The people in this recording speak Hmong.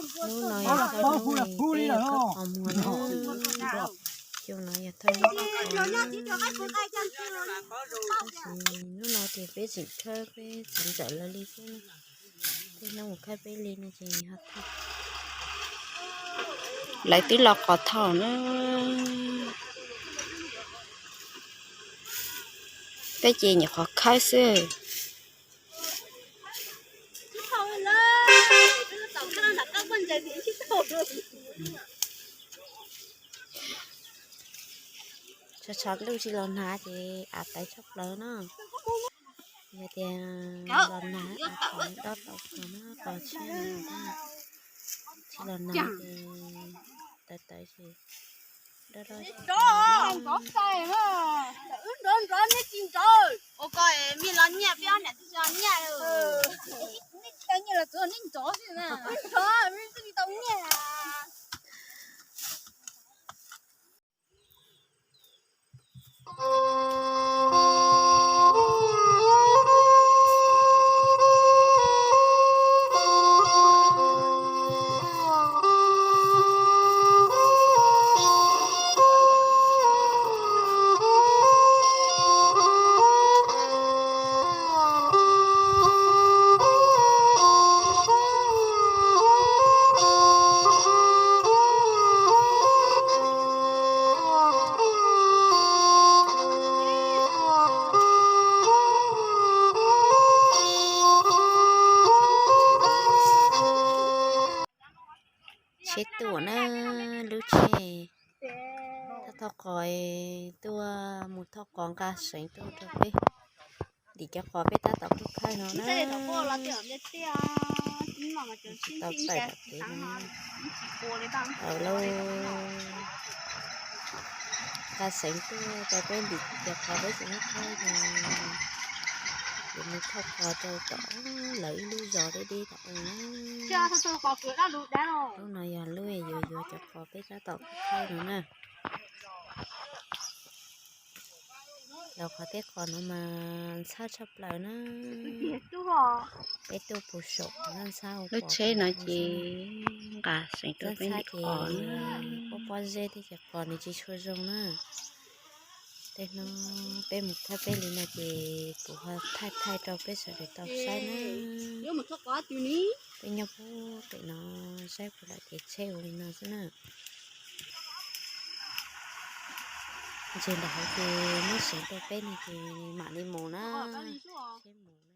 Hnub no yog thawj hnub peb khawb qhov muag na. Xyoo no yog thawj hnub khawb qhov. Tab sis hnub no ces peb tseem khawb peb txiv ntxawm lawv li xwb na. Tej hnub mus khawb peb li no ces ho thawj. Lawv twb los qhov thawj na. Peb ces nyuam qhuav khawb xwb. Tshav tshav ntuj tsis los nag ces av tawv tshaj plaws na. Yog tias los nag av tawv dob tau qos na, qos tshiab no, tsis los nag ces tawv tawv ces dob dob. Nrov, nrov, neb tsis nrov. Ua ko, me los nyiaj, peb ob niam txiv los nyiaj. Neb tsis tau nyiaj los tsuav neb nrov xwb na. Neb nrov, neb tsis tau nyiaj. Tsheb tuaj na, lub tsheb tab thauj qos tuaj mus thauj qos nqa seev tuaj rau peb. Ntim cov qos peb tab tom tuaj khawb no na. Tsis tau tawm tom kev no. Aws lauj, nqa seev tuaj rau peb ntim cov qos peb tseem muab khawb no. Yuav mus thauj qos rau tom lawv ib lub zos deb deb tom ub na. Lub no yog lub yuav yuav cov qos peb tab tom khawb no na. Los qhov tej qos no mas ntxhab tshaj plaws na. Peb tuaj puag saum ntxhab. Lub tsheb no ces nqa seev tuaj peb ntim qos na. Pob pob zeb thiab ces qos nws tsis tshua zoo na. Tej no peb mus khawb peb li no ces kuv ho thaij thaij rau peb sawv daws tau saib na. Peb nyob puag pem no saib puas lawm ces tsheb ua li no xwb na. Ntses nram hauv ces muab seev rau peb no ces mam li mus na. Seb mus.